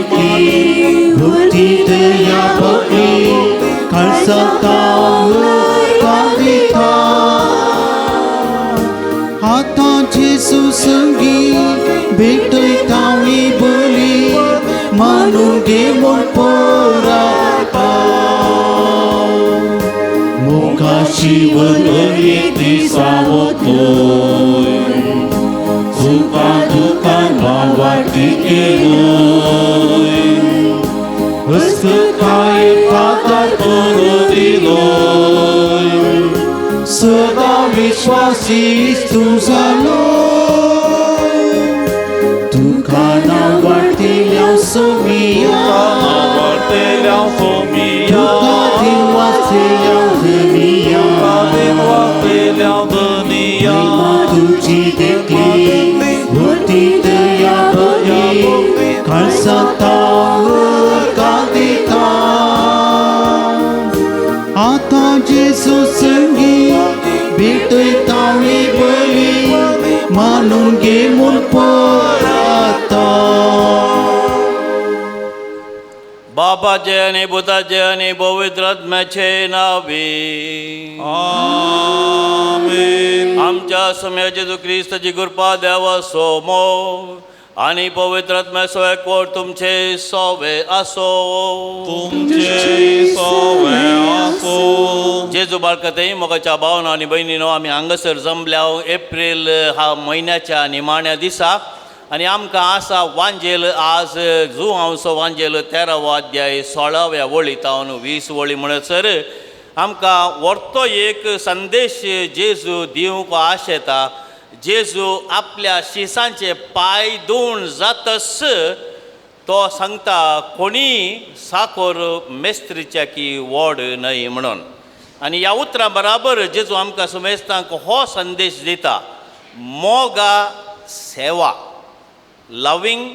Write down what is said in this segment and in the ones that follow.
देखली भरती दया भोगली खालसा दिता आतां जेजू संगी भेटयता बोली मानून घे म्हूण पोराता मुखाशी वरयेती सावतोय सुखा दुखान वाटी केलोय हस्तकाय फातर करून दिलोय सदा विश्वासी तूं जालो तुका नांव सोमिया वाटेल्या सोमिया तुका दिवाचेल्या धनिया वाटेल्या धनिया महिमा तुजी देखली भरती दया भोगली खालसा दिता आतां जेजू संगी भेटयता बली मानून घे म्हूण पोराता बापाचे आनी पुताचे आनी पवित्र आत्म्याचे नावे. आमेन. आमच्या सम्या जेजू क्रिस्ताची कृपा देवाचो मोग आनी पवित्र आत्म्याचो एकवट तुमचे सोवे आसो. तुमचे सोवे आसो. जेजू बाळकतय मोगाच्या भावना आनी भयणीनो आमी हांगासर जमल्या एप्रील ह्या म्हयन्याच्या निमाण्या दिसा आनी आमकां आसा वांजेल आज जुवांवचो वांजेल 13वो अध्याय 16व्या वळी तावन 20 वळी म्हणसर आमकां व्हरतो एक संदेश जेजू दिवंक आशेता. जेजू आपल्या शिसांचे पांय धुवन जातस तो सांगता कोणी साकोर मेस्त्रीच्या की वड न्हय म्हणून. आनी ह्या उतरां बराबर जेजू आमकां समेस्तांक हो संदेश दिता, मोगा सेवा, लवींग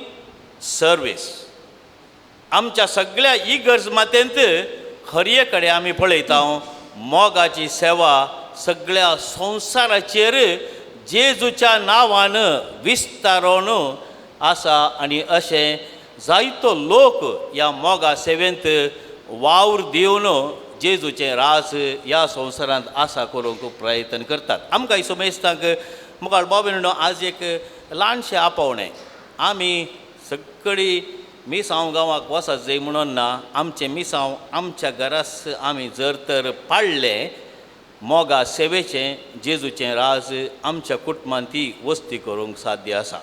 सर्वीस. आमच्या सगळ्या इगर्ज मातेंत खरये कडेन आमी पळयता मोगाची सेवा सगळ्या संवसाराचेर जेजूच्या नांवान विस्तारून आसा. आनी अशें जायतो लोक ह्या मोगा सेवेंत वावर दिवन जेजूचें राज ह्या संवसारांत आसा करूंक प्रयत्न करतात. आमकां समेस्तांक मुखार बाबा आज एक ल्हानशें आपोवणें, आमी सगळीं मिसांव गांवाक वचत जाय म्हणून ना, आमचें मिसांव आमच्या घरास आमी जर तर पाळ्ळें मोगा सेवेचें जेजूचें राज आमच्या कुटुंबान ती वस्ती करूंक साध्य आसा.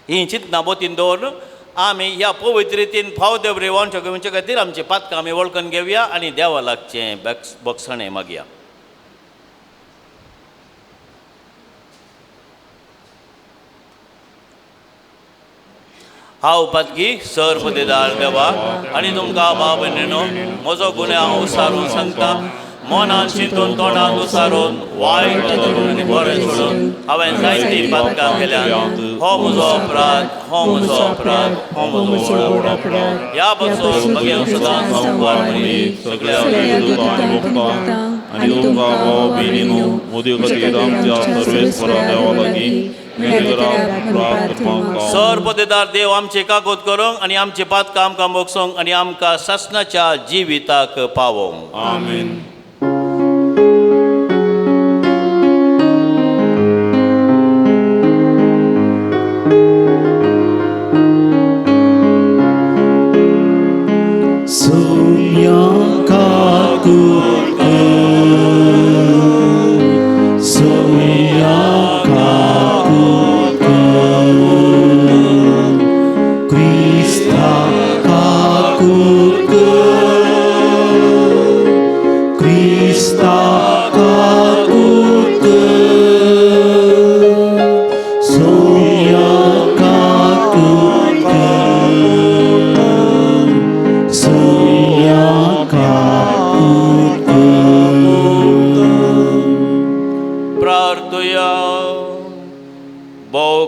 ही चिंतनां बोतीन दवरून आमी ह्या पवित्र रितीन फाव देव रेवांच्या घेवचे खातीर आमचें पातकां आमी वळखून घेवया आनी देवा लागचें बक्षणें मागया. हांव पातकी सर पदेदार देवा आनी तुमकां भाव भयणीनो म्हजो गुन्यांव उसारून सांगता, मनान चिंतून तोंडान उसारून वायट करून आनी बरें सोडून हांवें जायतीं पातकां केल्यात. हो म्हजो अपराध, हो म्हजो अपराध, हो म्हजो व्हड अपराध. ह्या पासून म्हगेल सदांच संवसार सगळ्या आनी तुमकां भाव भयणीनो मोदी खातीर आमच्या सर्वेस्परा देवा लागीं सर पदेदार देव आमचे कागद करूंक आनी आमचे पातकां आमकां मोगसूंक आनी आमकां सासणाच्या जिविताक पावोवंक. आमेन.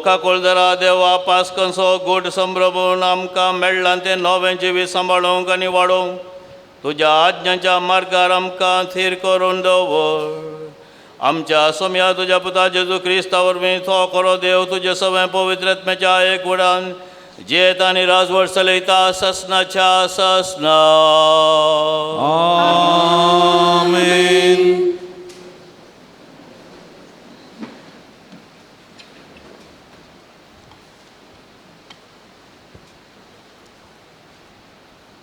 काकुळदरा देवा पास्कनसो गोड संभ्रमून आमकां मेळ्ळां तें नवें जिवीत सांबाळूंक आनी वाडोवंक तुज्या आज्ञाच्या मार्गार आमकां थीर करून दवर. आमच्या सोम्या तुज्या पुता जेजू क्रिस्ता वरवीं तो खरो देव तुजे सगळें पवित्र आत्म्याच्या एक वडान जेत आनी राजवट चलयता ससनाच्या ससना. आमेन.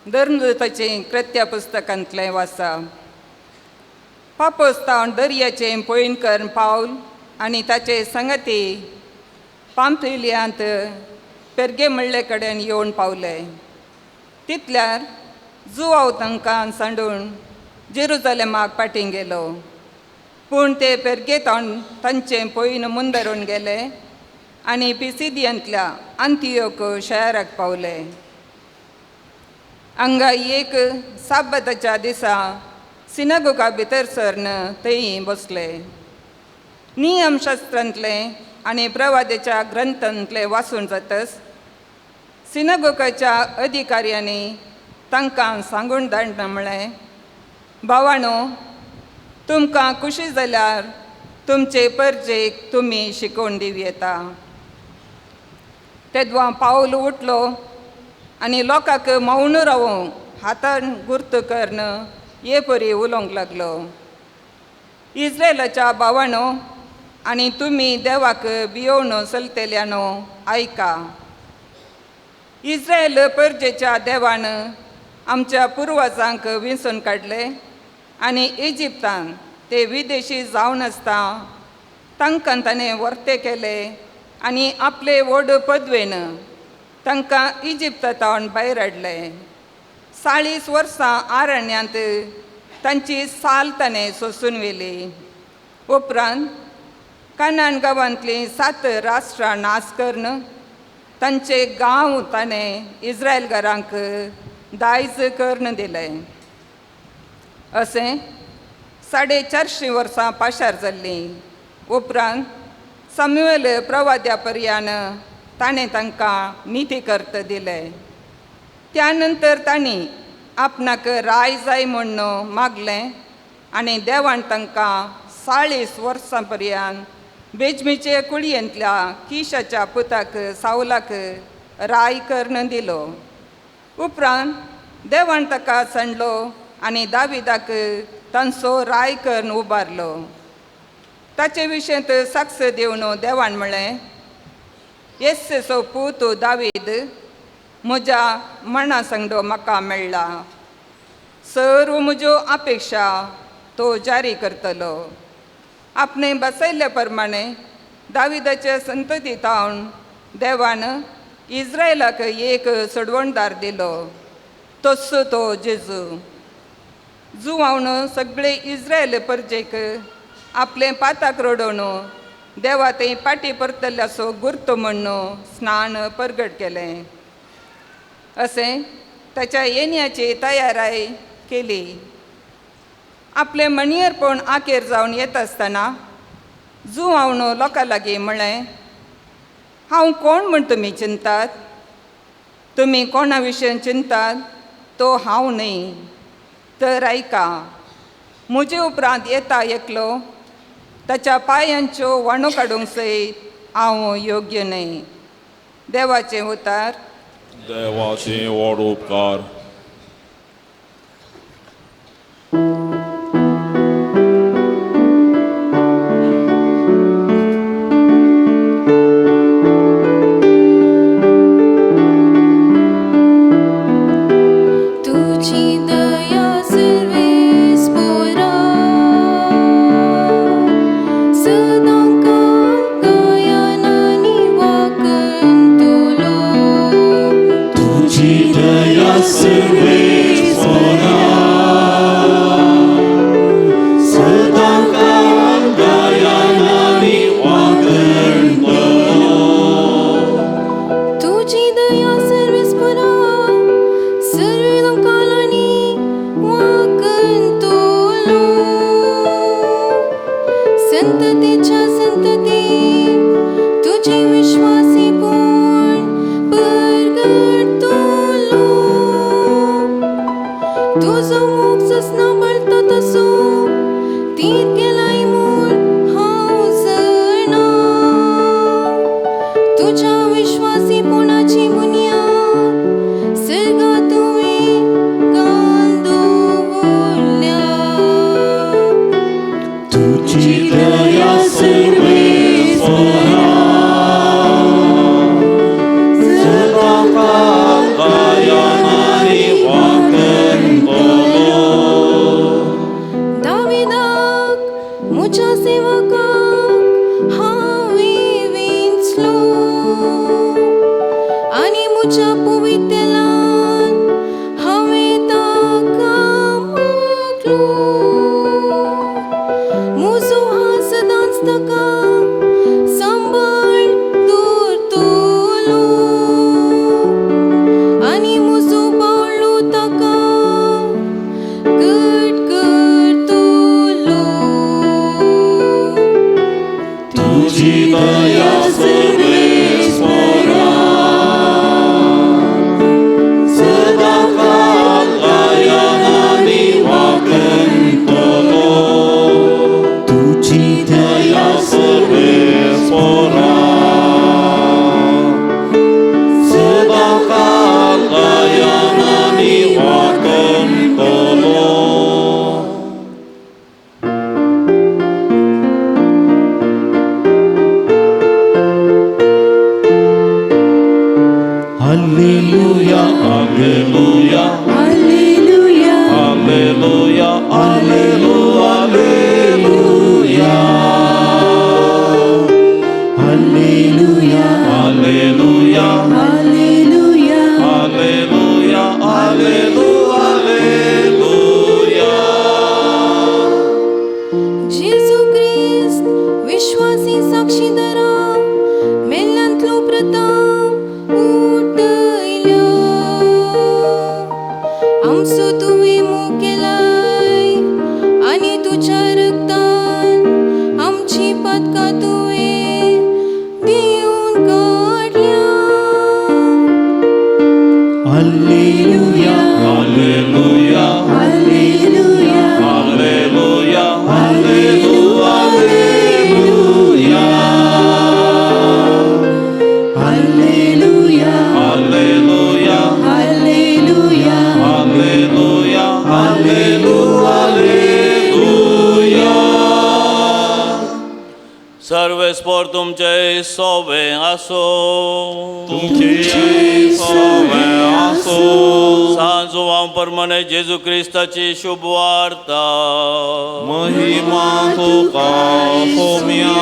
धर्मदूताचें कृत्या पुस्तकांतलें वाचा. पापोस्तांव दर्याचें पयणकर पावल आनी ताचे संगती पांपतिलियांत पेरगे म्हणले कडेन येवन पावले. तितल्यार जुवाव तांकां सांडून जेरुजलेमाक फाटीं गेलो. पूण ते पेरगे तांचें पयन मुंदरून गेले आनी पिसिदियांतल्या अंतियोक शहराक पावले. हांगा एक साबाताच्या दिसा सिनागोगा भितर सरन थंय बसले. नियमशास्त्रांतले आनी प्रवादाच्या ग्रंथांतले वाचून जातच सिनागोगाच्या अधिकाऱ्यांनी तांकां सांगून धाडना म्हळें, भावानो, तुमकां खुशी जाल्यार तुमचे परजेक तुमी शिकोवन दिवं येता. तेदवा पावल उठलो आनी लोकांक मौन रावोंक हातान गुर्त करून हे परी उलोवंक लागलो. इस्रायलाच्या भावानो आनी तुमी देवाक भियोवन चलतल्यानो आयका. इस्रायल परजेच्या देवान आमच्या पुर्वजांक विंचून काडले आनी इजिप्तान ते विदेशी जावन आसता तांकां ताणें वर्ते केले आनी आपले व्हड पदवेन तांकां इजिप्तांत भायर हाडले. 40 वर्सां आरण्यांत तांची साल ताणें सोसून व्हेली. उपरांत कानान गांवांतलीं 7 राष्ट्रां नाश करून तांचे गांव ताणें इस्रायल घरांक दायज करून दिलें. अशें 450 वर्सां पाशार जाल्लीं. उपरांत सामुएल प्रवाद्या पर्यान ताणें तांकां निती कर्त दिले. त्या नंतर तांणी आपणाक राय जाय म्हूण मागलें आनी देवान तांकां 40 वर्सां पर्यंत बेजमीचे कुळयेंतल्या किशाच्या पुताक सावलाक राय करून दिलो. उपरांत देवान ताका सांडलो आनी दाविदाक तांचो राय करून उबारलो. ताचे विशयंत साक्ष दिवन देवान म्हळें, येस्सेचो पूत दावीद म्हज्या मना संगडो म्हाका मेळ्ळा. सर्व म्हज्यो अपेक्षा तो जारी करतलो. आपणे बसयल्ल्या प्रमाणे दाविदाचे संतती तावन देवान इस्रायलाक एक सोडवणदार दिलो, तोच तो जेजू. जुवावन सगळे इस्रायल परजेक आपलें पाताक रडोवन देवा थंय पाटी परतल्ल्याचो गुर्त म्हण्ण स्नान परगट केलें. अशें ताच्या येण्याची तयाराय केली. आपलें मणयरपण आखेर जावन येता आसतना जुवावन लोकां लागीं म्हळें, हांव कोण म्हूण तुमी चिंतात? तुमी कोणा विशयन चिंतात तो हांव न्हय. तर आयका, म्हजे उपरांत येता एकलो, ताच्या पांयांच्यो वाणो काडूंक सयत हांव योग्य न्हय. देवाचें उतार. देवाचे व्हड उपकार. तुझी दया सर्वेस पोरा सदांकाळ गायनानी वाकंतुलो. तुझी दया सर्वेस पोरा सदांकाळ गायनानी वाकंतलो. तुझी दया सर्वेस पोरा सर्वेदंकाळानी वाकंतुलो. संततीच्या संतती तुझे विश्वासी पूण परगटतलो. आमचो तुवें मोग केलाय आनी तुज्या रक्तान आमची पातकां तुवें दिवन काडल्या. Alleluia, hallelujah, alleluia, hallelujah, alleluia, alleluia, hallelujah, alleluia, hallelujah, hallelujah. सर्वेस्पोर तुमचे सोवे आसो. तुमचे सोवे आसो. सांजुवां परमने जेजू क्रिस्ताची शुभ वार्ता. महिमा तुका सोम्या.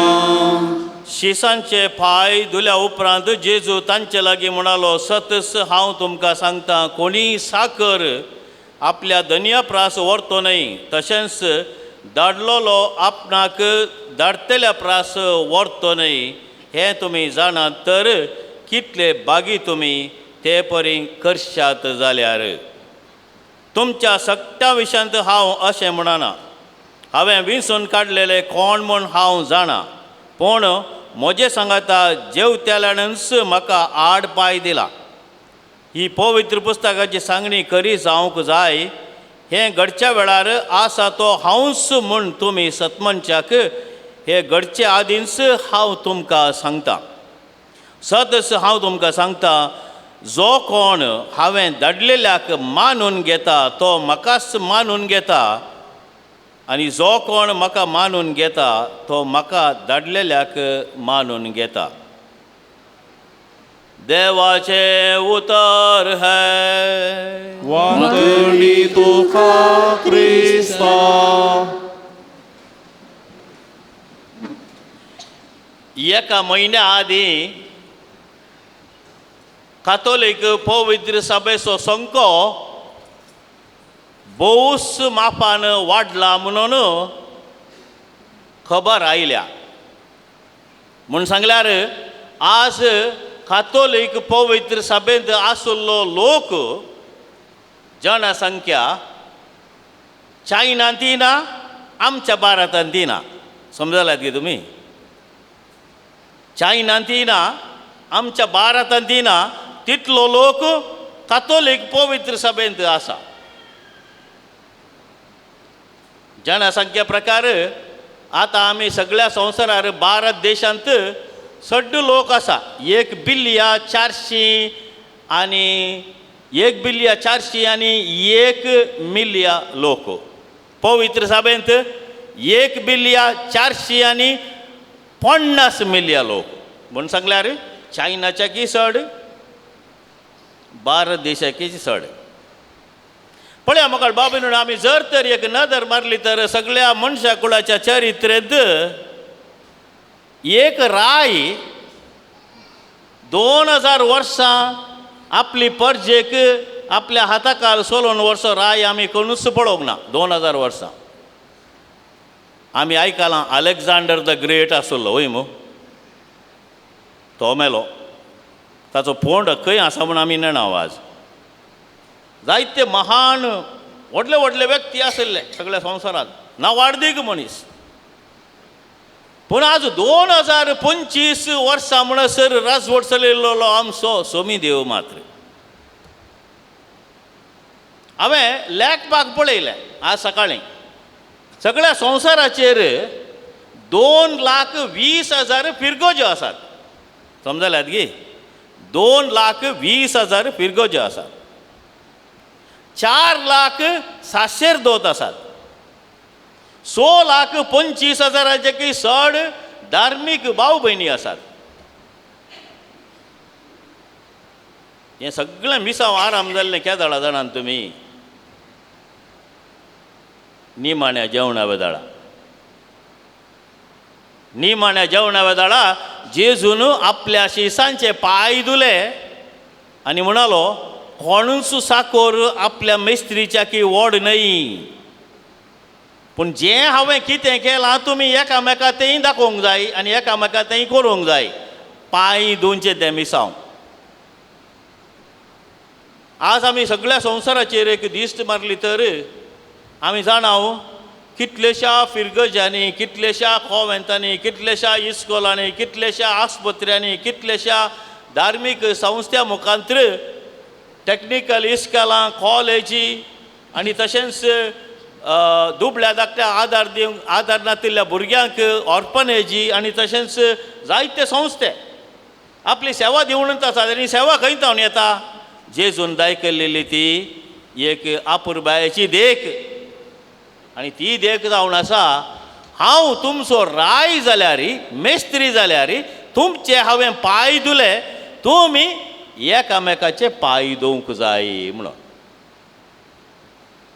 शिसांचे पांय धुल्या उपरांत जेजू तांचे लागीं म्हणालो, सतस हांव तुमकां सांगता, कोणीय साकर आपल्या धनया प्रास व्हरतो न्हय, तशेंच धाडलोलो आपणाक धाडटल्या प्रास व्हरतो न्हय. हें तुमी जाणात तर कितले बागी तुमी ते परी करशात जाल्यार. तुमच्या सगट्या विशयांत हांव अशें म्हणना. हांवें विंचून काडलेले कोण म्हूण हांव जाणा, पूण म्हजे सांगाता जेवतेल्यानच म्हाका आड पांय दिला. ही पवित्र पुस्तकाची सांगणी खरी जावंक जाय. हें घडच्या वेळार आसा तो हांवच म्हूण तुमी सतमनच्याक हे घडचे आदींच हांव तुमकां सांगता. सदस हांव तुमकां सांगता, जो कोण हांवें धाडलेल्याक मानून घेता तो म्हाकाच मानून घेता, आनी जो कोण म्हाका मानून घेता तो म्हाका धाडलेल्याक मानून घेता. देवाचें उतर हें. वांदणी तुका क्रिस्ता. एका म्हयन्या आदीं कातोलीक पवित्र सभेचो संको भोवच मापान वाडला म्हणून खबर आयल्या. म्हूण सांगल्यार आज कातोलीक पवित्र सभेंत आशिल्लो लोक जनसंख्या चायनांत ना, आमच्या भारतांत ना. समजलात गे तुमी? चायनांत ना, आमच्या भारतांत ना, तितलो लोक कातोलीक पवित्र सभेंत आसा. जनसंख्या प्रकार आतां आमी सगळ्या संवसारार भारत देशांत सड्ड लोक आसा. 1 बिलिया 400 आनी 1 बिलिया 400 आनी 1 मिलिया लोक. पवित्र सभेंत 1 बिलिया 400 आनी 50 मिलिया लोक. म्हूण सांगल्यार चायनाच्या की चड, भारत देशाकी चड. पळया म्हाका बाबीन, आमी जर तर एक नदर मारली तर सगळ्या मनशा कुळाच्या चरित्रेंत एक राय 2000 वर्सां आपली परजेक आपल्या हाताकाल सोलोवन वर्सां राय आमी कोणूच पळोवंक ना. 2000 वर्सां आमी आयकलां अलेक्झांडर the great आसलो वय मू, तो मेलो, ताचो फोंड खंय आसा म्हूण आमी नेणा. आज जायते महान व्हडले व्हडले व्यक्ती आशिल्ले सगळ्या संवसारांत, नावाडदीक मनीस. पूण आज 2025 वर्सां म्हणसर राजवट चलयल्लो आमचो सोमी देव मात्र. हांवें लेखपाक पळयलें आज सकाळीं, सगळ्या संवसाराचेर 2,20,000 फिरगोज्यो आसात. समजल्यात गी? 2,20,000 फिरगोज्यो आसात. 4 लाख साशेर दोत आसात. 6,25,000 की चड धार्मीक भाव भयणी आसात. हें सगळें मिसांव आराम जाल्लें केदाळा जाणात तुमी? निमाण्या जेवणा वेदाळा, निमाण्या जेवणा वेदाळा जेजून आपल्या शिसांचे पांय धुले आनी म्हणालो, कोणूच साकोर आपल्या मेस्त्रीच्या की व्हड न्हय, पूण जें हांवें कितें केलां तुमी एकामेका तेंय दाखोवंक जाय आनी एकामेका तेंय करूंक जाय. पांय धुवचे तें मिसांव. आज आमी सगळ्या संवसाराचेर एक दिश्ट मारली तर आमी जाणाव कितलेश्या फिरगजांनी, कितलेश्या कोवेंतांनी, कितलेश्या इस्कोलांनी, कितलेश्या आस्पत्र्यांनी, कितलेश्या धार्मीक संस्थ्या मुखांत्र टॅक्निकल इस्कोलां, कॉलेजी आनी तशेंच दुबळ्या धाकट्या आदार दिवंक आदार नातिल्ल्या भुरग्यांक ऑर्फनेजी आनी तशेंच जायते संस्थे आपली सेवा दिवनूच आसात. आनी सेवा खंय जावन येता? जेजून दायकल्लेली ती एक आपुरबायेची देख. आनी ती देख जावन आसा, हांव तुमचो राय जाल्यार, मेस्त्री जाल्यार तुमचे हांवें पांय धुले, तुमी एकामेकाचे पांय धुवंक जाय म्हणून.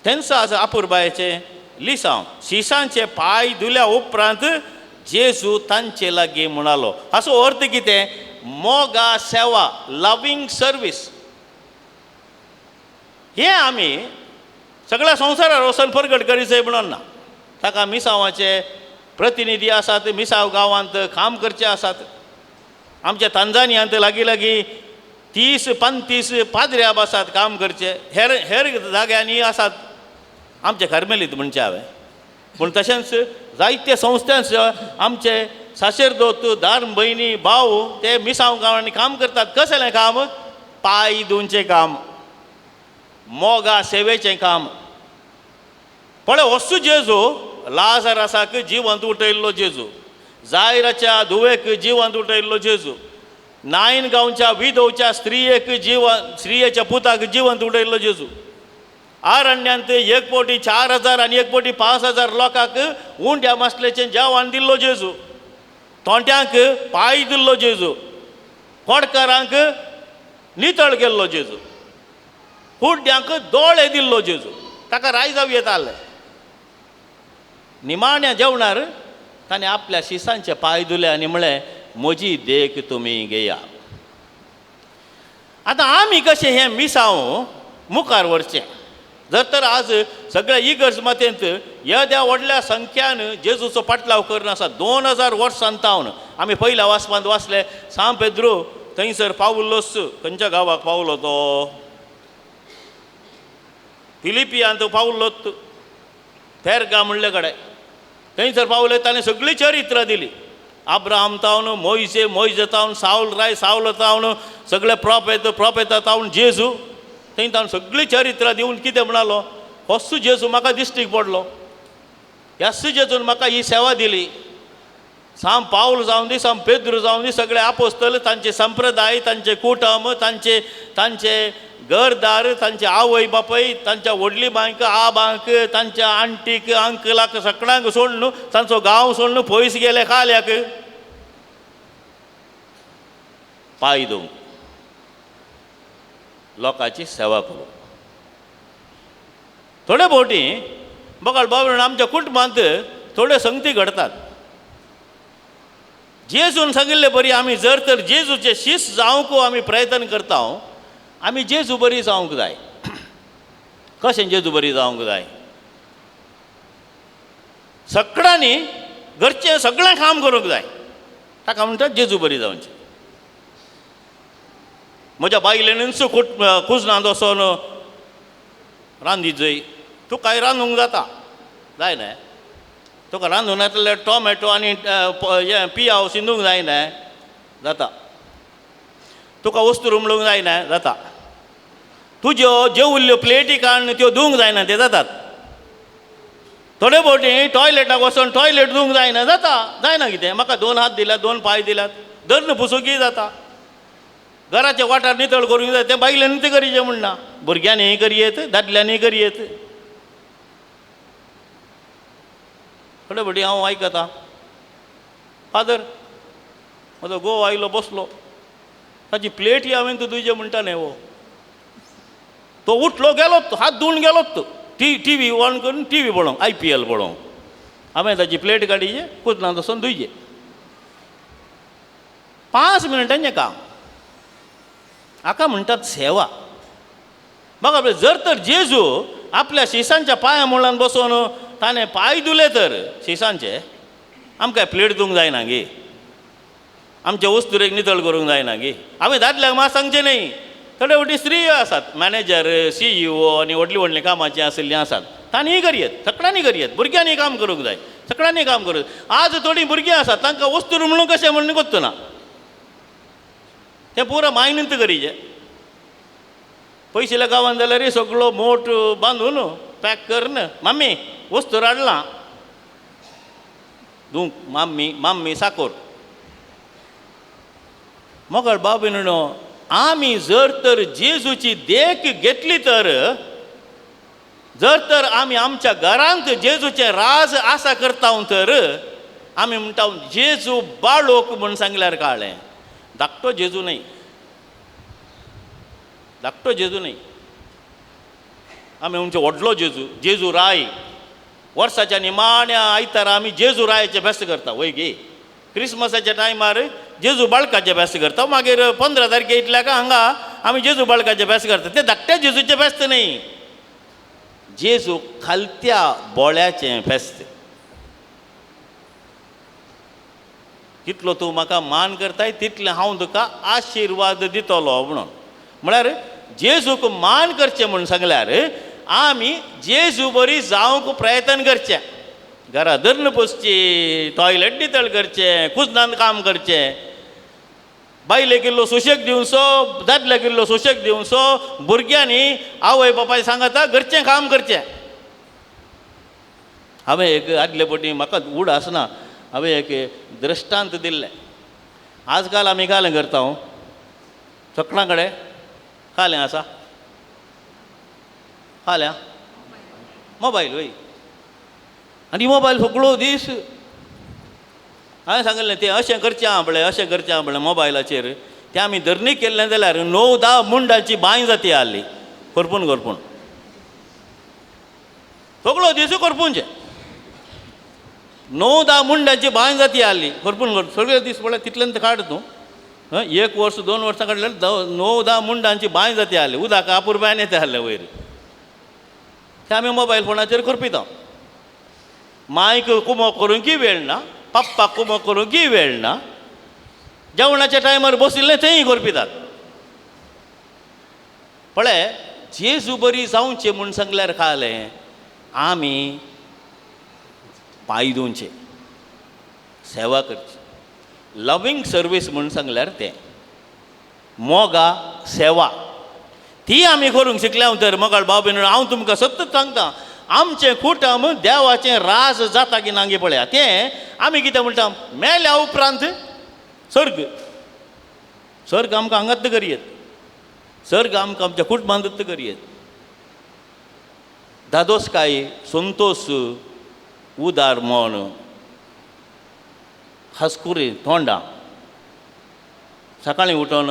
तेंच आसा आपुरबायेचें लिसांव. शिसांचे पांय धुल्या उपरांत जेजू तांचे लागीं म्हणालो. हाचो अर्थ कितें? मोगा सेवा, लवींग सर्वीस. हें आमी सगळ्या संवसारार वचून परगट करीत म्हणून ना. ताका मिसांवाचे प्रतिनिधी आसात, मिसांव गांवांत काम करचे आसात. आमच्या तांजानियांत लागीं लागीं 30-35 पाद्र्याब आसात काम करचे, हेर हेर जाग्यांनी आसात आमचे कार्मेलीत म्हणचे हांवें. पूण तशेंच जायते संस्थांच आमचे साशेरदोत, दार भयणी, भाव ते मिसांव गांवांनी काम करतात. कसलें काम? पांय धुवचें काम, मोगा सेवेचें काम. पळय वस्तू जेजू लाजरासाक जिवंत उठयल्लो जेजू, जायराच्या धुवेक जिवंत उठयल्लो जेजू, नायन गांवच्या विधवच्या स्त्रियेक जिवन स्त्रियेच्या पुताक जिवंत उठयल्लो जेजू, आरण्यांत 1,04,000 आनी 1,05,000 लोकांक उंड्या मासलेचें जेवण दिल्लो जेजू, तोंट्यांक पांय दिल्लो जेजू, खोडकारांक नितळ केल्लो जेजू, कुड्ड्यांक दोळे दिल्लो जेजू. ताका राय जावं येतालें. निमाण्या जेवणार ताणें आपल्या शिसांचे पांय धुले आनी म्हळें, म्हजी देख तुमी घेया. आतां आमी कशें हें मिसांव मुखार व्हरचें? जर तर आज सगळ्या इगर्ज मातेंत येद्या व्हडल्या संख्यान जेजूचो पाटलाव करून आसा 2000 वर्सां तावन. आमी पयल्या वाचपांत वाचले, सांत पेद्रू थंयसर पावलोच. खंयच्या गांवाक पावलो तो? फिलिपियांत पावलोच, पेर्गा म्हणले कडेन. थंयसर पावले, ताणें सगळी चरित्रां दिली. आब्राहाम तावन मोयजे, मोयजे तावन सावल राय, सावल तावन सगळे प्रोपेत, प्रोपेता तावन जेजू, थंय तावन सगळी चरित्रां दिवन कितें म्हणालो? होच जेजू म्हाका दिश्टीक पडलो, ह्याच जेजून म्हाका ही सेवा दिली. सांत पावल जावन दी, सांत पेद्रू जावन दी, सगळे आपोस्तल, तांचे संप्रदाय, तांचे कुटुंब, तांचे तांचे घरदार, तांचे आवय बापय, तांच्या व्हडली बांक, आबांक, तांच्या आंटीक, अंकलाक, सगळ्यांक सोडून, तांचो गांव सोडून पयस गेले काल्याक पांय धुवंक, लोकांची सेवा करूंक. थोडे फावटी बघाल बाबा आमच्या कुटुंबांत थोड्यो संगती घडतात. जेजून सांगिल्ले बरी आमी जर तर जेजूचे शीस जावंक आमी प्रयत्न करता, आमी जेजू बरी जावंक जाय. कशें जेजू बरी जावंक जाय? सगळ्यांनी घरचें सगळें काम करूंक जाय. ताका म्हणटात जेजू बरी जावचें. म्हज्या बायलेनूच कुजनांत वचोन रांदीत जय, तुकाय रांदूंक जाता जाय न्हय? तुका रांदूंक नासल्यार टोमॅटो आनी हें पियाव शिंदूंक जाय न्हय? जाता. तुका वस्तू रुमडूंक जाय न्हय? जाता. तुज्यो जेवल्ल्यो प्लेटी काडून त्यो धुवंक जायना, ते जातात. थोडे फावटी टॉयलेटाक वचोन टॉयलेट धुवंक जायना, जाता. जायना कितें? म्हाका 2 हात दिल्यात, 2 पांय दिल्यात, धरून पुसूंकय जाता. घराचे वाठार नितळ करूंक जाय, तें बायलेन तें करीचें म्हण ना, भुरग्यांनीय करयेत, दादल्यांनीय करयेत. थोडे फावटी हांव आयकतां, फादर म्हजो घोव आयलो बसलो, ताची प्लेटी हांवें तूं तुजे म्हणटा न्ही हो, तो उठलो गेलो, हात धुवन गेलोच, टी व्ही ऑन करून टी व्ही पळोवंक, IPL पळोवंक. हांवें ताची प्लेट काडीचे, कुजनांत वचून धुयचे. 5 मिनटांचें काम. हाका म्हणटात सेवा. बघा, जर तर जेजू आपल्या शिसांच्या पांया मुळान बसून ताणें पांय धुले तर शिसांचे, आमकां प्लेट धुवंक जायना गे, आमचे वस्तुरेक नितळ करूंक जायना गे? हांवें दादल्याक मात सांगचें न्ही, थोडे फावटी स्त्रीय आसात, मॅनेजर, सीईओ आनी व्हडलीं व्हडलीं कामाचीं आशिल्लीं आसात, तांणीय करयेत, सगळ्यांनी करयेत, भुरग्यांनी काम करूंक जाय, सगळ्यांनी काम करूंक. आज थोडीं भुरगीं आसात तांकां वस्तू म्हणून कशें म्हणून कोत्तू ना, तें पुरो मायनूत करीचे. पयशिल्या गांवान जाल्यार सगळो मोट बांदून पॅक करून मामी वस्तू हाडला धूंक माम्मी माम्मी साकोर. मोगाळ बाबी न्हू, आमी जर तर जेजूची देख घेतली तर, जर तर आमी आमच्या घरांत जेजूचें राज आसा करता तर आमी म्हणटा जेजू बाळोक म्हूण सांगल्यार कळ्ळें. धाकटो जेजू न्हय, धाकटो जेजू न्हय, आमी म्हणचे व्हडलो जेजू, जेजू राय. वर्साच्या निमाण्या आयतारा आमी जेजू रायाचें फेस्त करता, वय गे. क्रिसमसाच्या टायमार जेजू बाळकाचें फेस्त करता, मागीर 15 तारखे इतल्याक हांगा आमी जेजू बाळकाचें फेस्त करता. तें धाकट्या जेजूचें फेस्त न्हय, जेजू खालत्या बोळ्याचें फेस्त. कितलो तूं म्हाका मान करताय तितलें हांव तुका आशिर्वाद दितलो म्हणून. म्हळ्यार जेजूक मान करचें म्हूण सांगल्यार आमी जेजू बरी जावंक प्रयत्न करचें, घरा धरून पोसची, टॉयलेट नितळ करचें, कुजनान काम करचें, बायलेक इल्लो सुशेग दिवचो, दादल्याक इल्लो सुशेग दिवचो, भुरग्यांनी आवय बापाय सांगता घरचें काम करचें. हांवें एक आदले पटी म्हाका उड आसना, हांवें एक दृश्टांत दिल्लें. आजकाल आमी कालें करता, हांव सगळ्यां कडेन कालें आसा, फाल्यां मोबायल वय, आनी मोबायल सगळो दीस. हांवें सांगिल्लें तें अशें करचें आहा पळय, अशें करचें आहा पळय मोबायलाचेर, तें आमी धरणी केल्लें जाल्यार 9-10 मुंडाची बांय जाती आहली करपून करपून सगळो दीस करपूनचें. 9-10 मुंडाची बांय जाती आहली करपून करपून सगळे दीस पळय तितल्यान काड तूं, 1 वर्स 2 वर्सां काडल्यार 9-10 मुंडांची बांय जाती आहली, उदक अपुरबायन येता आहलें वयर. तें आमी मोबायल फोनाचेर करपिता. मायक कुमो करूंकय वेळ ना, पप्पाक कुमो करूंकय वेळ ना, जेवणाच्या टायमार बशिल्लें तेंय करपितात. पळय जेजू बरी जावचें म्हूण सांगल्यार कळ्ळें आमी पांय दिवचें, सेवा करची, लवींग सर्वीस म्हूण सांगल्यार तें मोगा सेवा ती आमी करूंक शिकल्या तर मोगाळ भाव भयण हांव तुमकां सत्त सांगता, आमचें कुटुंब देवाचें राज जाता की नांगी पळया. तें आमी कितें म्हणटा, मेल्या उपरांत सर्ग, सर्ग आमकां हांगात करयेत, सर्ग आमकां आमच्या कुटुंबांत करयेत. धादोसकाय, संतोश, उदार मन, हसकुरी तोंडां, सकाळीं उठोन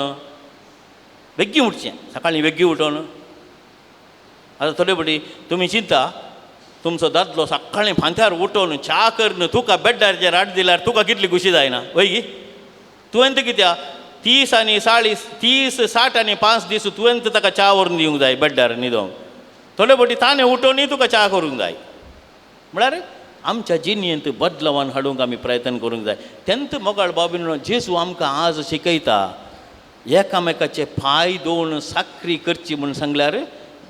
बेगीन उठचें, सकाळीं बेगीन उठोन. आतां थोडे फावटी तुमी चिंता, तुमचो दादलो सकाळीं फांत्यार उठोवन च्या करून तुका बेड्डाचेर हाड दिल्यार तुका कितली खुशी जायना वय गी? तुवें कित्याक 30 आनी 40 30 60 आनी 5 दीस तुवें ताका च्या व्हरून दिवंक जाय बेड्डार न्हिदोंक. थोडे फावटी ताणें उठोवनूय तुका च्या करूंक जाय. म्हळ्यार आमच्या जिणेंत बदलावान हाडूंक आमी प्रयत्न करूंक जाय. तेन्ना मोगाळ बाबीन जेजू आमकां आज शिकयता, एकामेकाचे पांय धुवन साकरी करची म्हूण सांगल्यार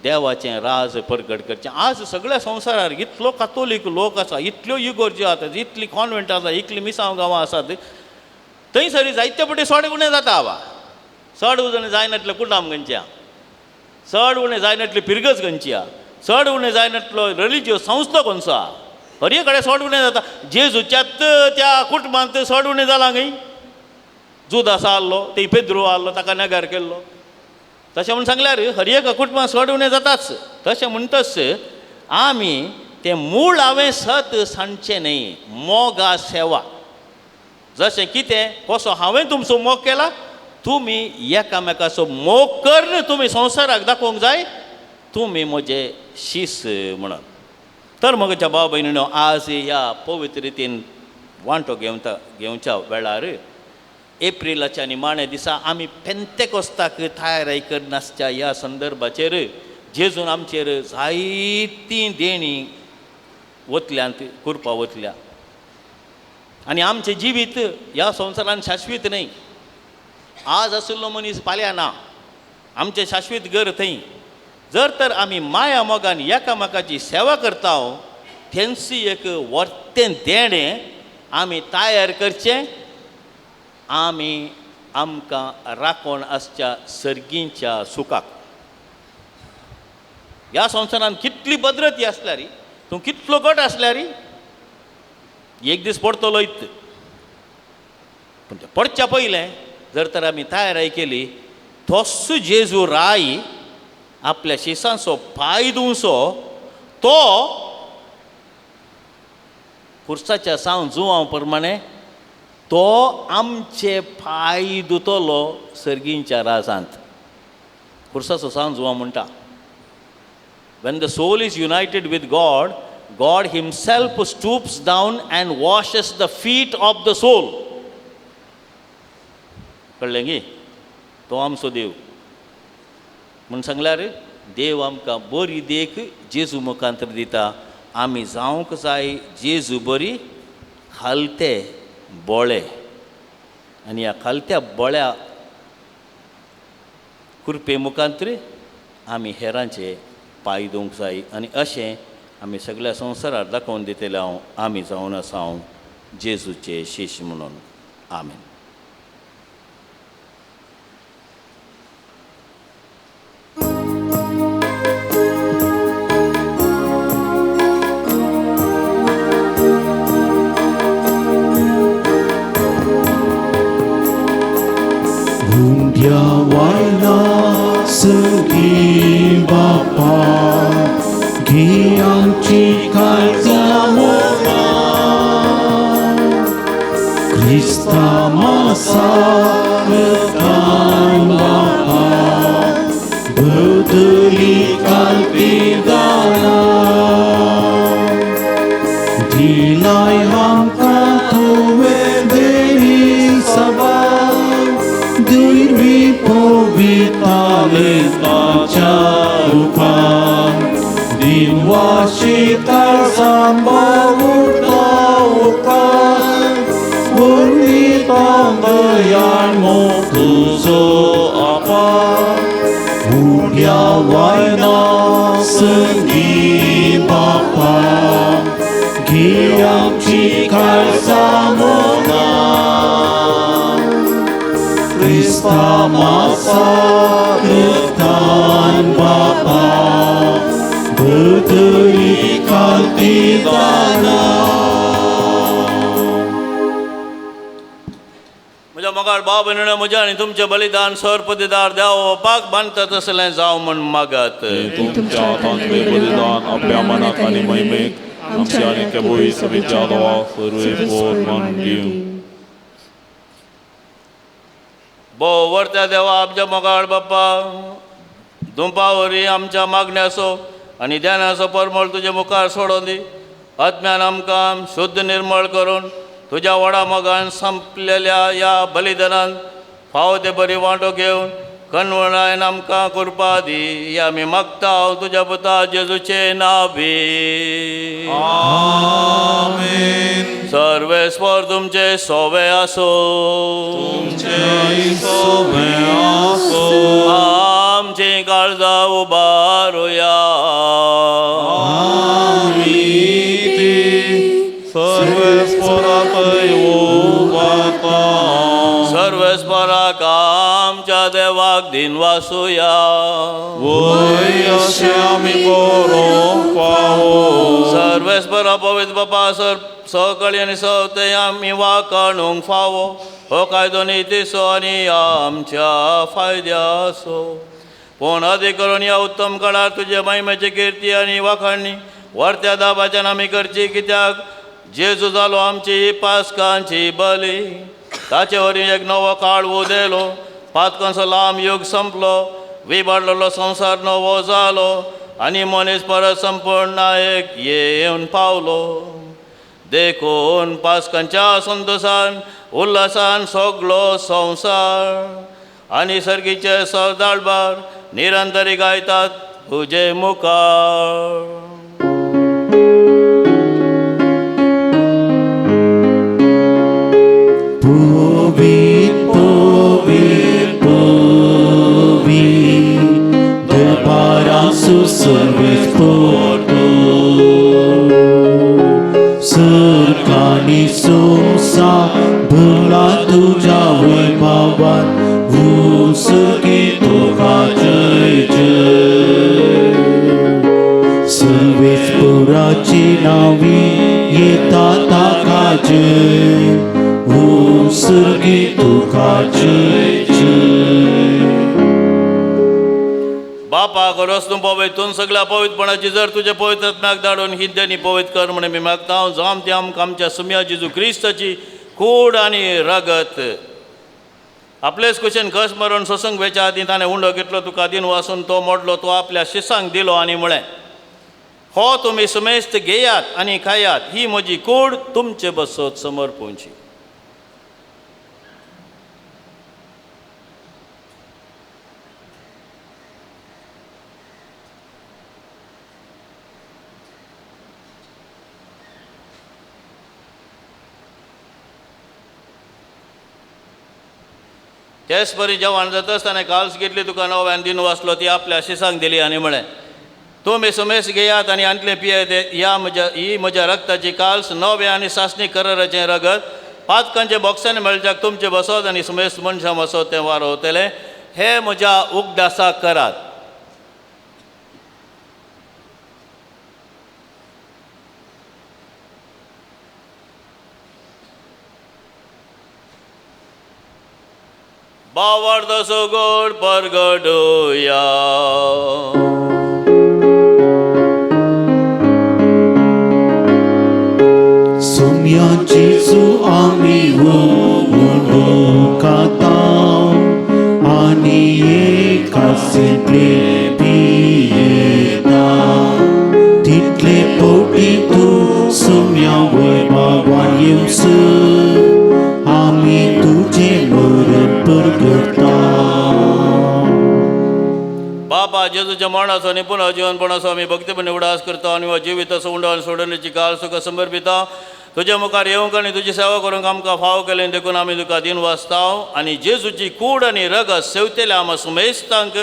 देवाचें राज परगट करचें. आज सगळ्या संवसारार इतलो कातोलीक लोक आसा, इतल्यो इगोर्ज्यो आसात, इतली कॉन्वेंट आसा, इतली मिसांव गांवां आसात, थंयसर जायते फावटी चड उणें जाता. आवा चड उणें जायनातलें कुटाम खंयचें, चड उणें जायनातली पिरगज खंयची आहा, चड उणें जायनातलो रिलिजियस संस्था खंयचो आहा, हर कडेन चड उणें जाता. जेजूच्यात त्या कुटुंबांत चड उणें जालां न्ही. जुदास आहलो, ते पेद्रू आहलो, ताका नेगार केल्लो. तशें म्हूण सांगल्यार हर एक कुटुंबांत चड उणें जाताच. तशें म्हणटच आमी तें मूळ हांवें सत सांगचें न्हय, मोगा सेवा. जशें कितें कसो हांवें तुमचो मोग केला, तुमी एकामेकाचो मोग करून तुमी संवसाराक दाखोवंक जाय तुमी म्हजे शीस म्हणून. तर म्हज्या भाव भयणीनो, आज ह्या पवित्र रितीन वांटो घेवच्या वेळार एप्रिलाच्या निमाण्या दिसा आमी पेंतेकोस्ताक तयारी करनासच्या ह्या संदर्भाचेर जेजून आमचेर जायतीं देणीं वतल्यांत कुरपा वतल्या. आनी आमचें जिवीत ह्या संवसारान शाश्वीत न्हय. आज आशिल्लो मनीस फाल्यां ना. आमचें शाश्वीत घर थंय. जर तर आमी माया मोगान एकामेकाची सेवा करता थेंसी एक वर्तें देणें आमी तयार करचें, आमी आमकां राखण आसच्या सर्गींच्या सुखाक. ह्या संवसारांत कितली भद्रती आसल्यार, तूं कितलो गट आसल्यार एक दीस पडतलो इत. पूण तें पडच्या पयलें जर तर आमी तयारी केली, तोस जेजू राय आपल्या शिसांचो पांय धुवचो, तो खुर्साच्या सावन जुवां प्रमाणे तो आमचे पांय धुतलो सर्गींच्या राजांत. खुर्साचो सावन जुवां म्हणटा, When the soul is united with God, God himself stoops down and washes the feet of the soul. कळ्ळें गी? तो आमचो देव म्हूण सांगल्यार देव आमकां बरी देख जेजू मुखांतर दिता. आमी जावंक जाय जेजू बरी खालते बोळे, आनी ह्या खालत्या बोळ्या कृपे मुखांतर आमी हेरांचे पांय धुवंक जाय. आनी अशें आमी सगळ्या संवसारार दाखोवन दितले हांव आमी जावन आसा हांव जेजूचे शिश्य म्हणून. आमेन. हुंड्या वायला सगळीं बापा घे आमची काळजां मोगां, क्रिस्ता मासा रगतान बापा बदली कालपी दानां, दिलाय आमकां तुवें देणी सभा दिरवी पविताले ताच्या रुपान, दिनवाशी काळजां बावुडता उपकार, वरवीं दयाळ मोग तुजो अपार, उड्या वायना संगी बापा घे आमची काळजां मोगां, क्रिस्ता मासा रगतान बापा बदली कालती दानां. म्हज्या मोगाळ भाव भयणीनो, म्हज्या आनी तुमचें बलिदान सर्पदिदार देव बापाक बांदता तसलें जावं म्हूण मागात. तुमच्या हातांतलें बलिदान आपल्या मनाक आनी महिमेक आमच्या आनी कबूय सभेच्या देवा सर्वे मान दिवं. भोव वर्त्या देवा आमच्या मोगाळ बाप्पा, दुंपा वरी आमच्या मागण्याचो आनी ध्यानाचो परमळ तुजे मुखार सोडून दी. आत्म्यान आमकां शुद्ध निर्मळ करून तुज्या व्हडा मोगान संपलेल्या ह्या बलिदानान फावो ते बरी वांटो घेवन कनवणायन आमकां कृपा दी. ही आमी मागता तुज्या पुता जेजूचे नांवी. आमेन. सर्वेस्पर तुमचे सोवे आसो, तुमचें सोवे आसो, आमची काळजां उबारुया. आमी ती सर्वेस्पराकय उबारता. सर्वेस्पराक आमच्या देवाक दिनवासुया. वय अशें आमी करूंक फावो. सर्वेस्परा पवित्र बापा सर सकळी आनी सवते आमी वाकाणूंक फावो. हो कायदो नितीचो आनी आमच्या फायद्याचो. पूण अदीक करून ह्या उत्तम काळार तुजे महिमेची किर्ती आनी वाखाणणी वर्त्या दाबाच्यान आमी करची, कित्याक जेजू जालो आमची पास्कांची बली. ताचे वरवीं एक नवो काळ उदेलो, पातकांचो लांब युग संपलो, विबाडलेलो संवसार नवो जालो आनी मनीस परत संपूर्ण एक येवन पावलो. देखून पास्कांच्या संतोशान उल्हासान सगलो संवसार आनी सर्गीचे सरदाळबार निरंतरी गायतात तुजे मुखार. पवित्र पवित्र पवित्र पोटो सरकानी संसा भरला तुज्या वैभवान उसगे तुका जय जय सर्वेच पुराची नावी येता ताका जय उसगे तुका जय जय. बापा गरज तूं पवित्र सगळ्या पवित्रपणाची जर तुज्या पवित्र आत्म्याक धाडून ही देणी पवित्र कर म्हण मी मागता हांव जाम ती आमकां आमच्या सुम्या जेजू क्रिस्ताची कूड आनी रगत आपलेच कुशेन कस मरून सोसूंक वेच्या आदीं ताणें उंडो घेतलो तुका दिन वासून तो मोडलो तो आपल्या शिसांक दिलो आनी म्हळें हो तुमी सुमेस्त घेयात आनी खायात ही म्हजी कूड तुमचे बसत समर्पूंची. तेच परी जेवण जाता आसतना काल्स घेतली तुका नव्यान दिन वाचलो ती आपल्या शिसांक दिली आनी म्हळें तुमी सुमेस घेयात आनी आंतलें पियेत ह्या म्हज्या ही म्हज्या रक्ताची काल्स नवें आनी सासणी कराराचें रगत पातकांचे बोक्सांनी मेळच्याक तुमचें बसत आनी सुमेस मनशां बसत तें वारोवतलें हे म्हज्या उगडासाक करात. बावार्थ गोड परगडुया. सुम्या जेजू आमी खाता आनी एकासितले पियेता तितले पोटी तूं सुम्या वैभवान येवसर आमी तुजें मरण परगटा. बाबा जेजूच्या मरणाचो आनी पुनः जिवनपणाचो आमी भक्तीपणी उडास करता आनी हो जिविताचो उंडो आनी सोडणेची काल तुका समर्पिता. तुज्या मुखार येवंक आनी तुजी सेवा करूंक आमकां फाव केलें देखून आमी तुका दिन वाचता आनी जेजूची कूड आनी रगत सेवतेल्या आमा सुमेस्तांक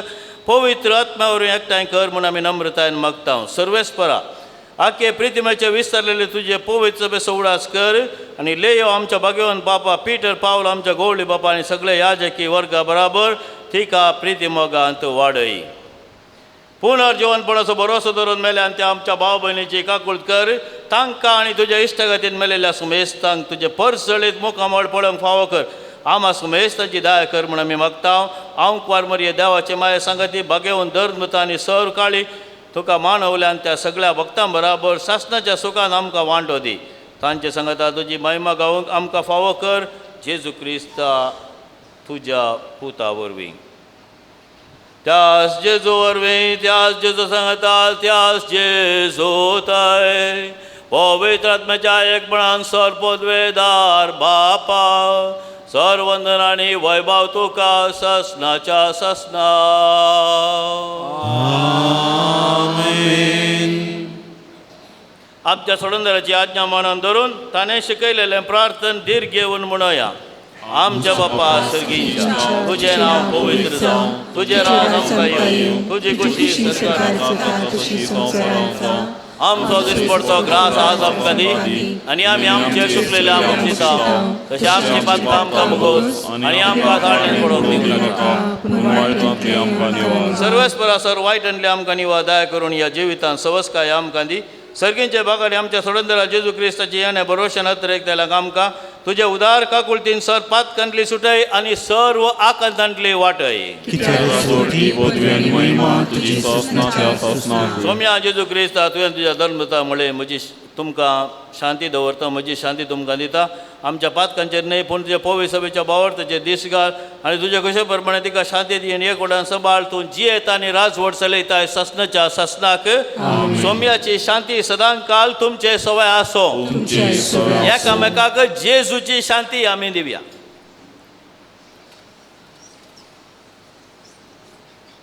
पवित्र आत्म्या वरवीं एकठांय कर म्हूण आमी नम्रतायेन मागता. सर्वेस्परा आखे प्रितिमेचे विस्तारलेले तुजे पवित्र सभेचो उडास कर आनी लेयो आमच्या भाग्यवान बापा पीटर पावल आमच्या गोवळी बापा आनी सगळे याजकी वर्गा बराबर तिका प्रिती मोगांत वाडय. पुनर्जिवनपणाचो भरोसो धरून मेल्या आनी त्या आमच्या भाव भयणीची काकूळत कर तांकां आनी तुज्या इश्टागतीन मेलेल्या सुमेस्तांक तुजे परसळीत मुखामळ पळोवंक फावो कर. आमा सुमेस्ताची दया कर म्हूण आमी मागता. हांव कुवार मरिये देवाचे माये सांगाती भागेवन धर्मता आनी सर काळी तुका मानवल्यान त्या सगळ्या भक्तां बराबर सासनाच्या सुखान आमकां वांटो दी. तांचे सांगाता तुजी महिमा गावंक आमकां फावो कर जेजू क्रिस्ता तुज्या पुता वरवीं. त्यास जेजू वरवीं त्यास जेजू सांगता त्यास जेजू ताय पवित्र आत्म्याच्या एकपणान सर पदवेदार बापा सर वंदन आनी वैभव तुका ससनाच्या ससना. आमेन. आमच्या सोडंदराची आज्ञा मानून धरून ताणें शिकयलेलें प्रार्थन धीर घेवन म्हणोया. आमच्या बापा सर्गीच्या तुजें नांव पवित्र जावं, तुजें राज आमकां येवं, तुजी खुशी सरकार आमचो दिसपडचो ग्रास आज आमकां दी आनी आमी आमचे चुकलेले आमकां दिता तशें आमची पातकां आमकां मुगोस आनी आमकां ताळणेन पडोवंक दिवं नाका. सर्वेस्परा सर वायटांतले आमकां निवा दया करून ह्या जिवितांत सवस्काय आमकां दी. सर्गींच्या भागांनी आमच्या सोडंदरा जेजू क्रिस्ताची येणे भरोशान अतिरेक दिल्याक आमकां तुजे उदार काकुळतीन सर पातकांतली सुटय आनी सर्व आकांतांतली वाटय. सोम्या जेजू क्रिस्ता तुवें तुज्या धर्मता म्हळें म्हजी तुमकां शांती दवरता म्हजी शांती तुमकां दिता. आमच्या पातकांचेर न्हय पूण तुज्या पवी सभेच्या बावडताचेर दीस घाल आनी तुज्या कशे प्रमाणे तिका शांती दी आनी एक वटान सांबाळ. तूं जियेता आनी राजवट चलयताय ससनाच्या ससनाक. सोम्याची शांती सदांकाल तुमचे सवय आसो. एकामेकाक जेजूची शांती आमी दिवया.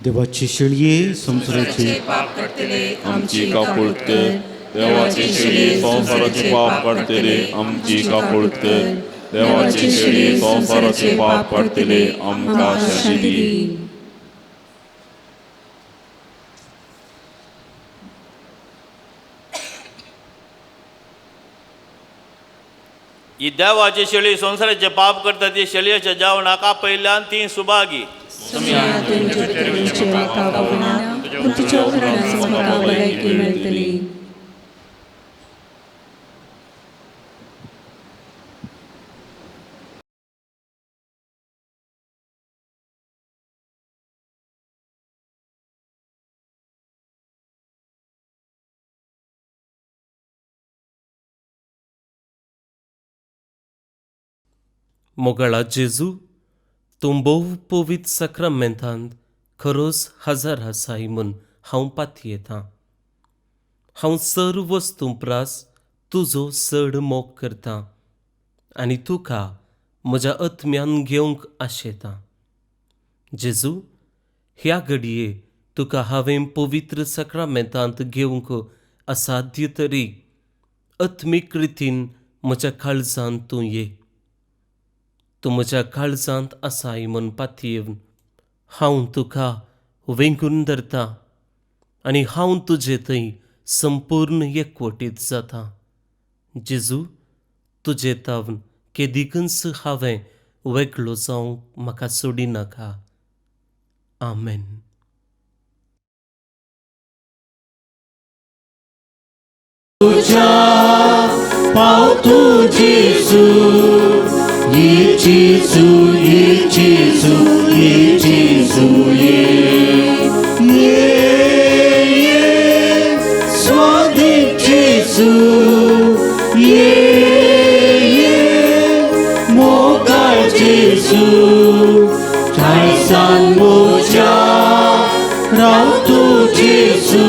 देवाची शेळये संवसाराचे पाप काडटले आमची काकूळत कर. देवाची शेळये संवसाराचे पाप काडटले आमची काकूळत कर. देवाची शेळये संवसाराचे पाप काडटले आमकां शांती दी. ही देवाची शेळी संवसाराचे पाप करता ती शेळयेच्या जेवणाक आपयल्ल्यान ती सुभागी. मोगाळा जेजू, तूं भोव पवित्र साक्रामेंतांत खरोच हजर आसाय म्हूण हांव पातयेतां. हांव सर्व वस्तूं प्रास तुजो चड मोग करतां आनी तुका म्हज्या आत्म्यान घेवंक आशेतां. जेजू, ह्या घडये तुका हांवें पवित्र साक्रामेंतांत घेवंक असाध्य तरी आत्मीक रितीन म्हज्या काळजांत तूं ये. तूं म्हज्या काळजांत आसाय म्हूण पातयेवन हांव तुका वेंगून धरतां आनी हांव तुजे थंय संपूर्ण एकवटीत जाता. जेजू, तुजे तावन केदिकूच हांवें वेगळो जावंक म्हाका सोडिनाका. आमेन. तुज्या पावतू जेजू, ये जेजू, ये जेजू, ये जेजू, ये ये ये स्वादीक जेजू, ये ये मोगाळ जेजू, ठायसान म्हज्या रावतू जेजू,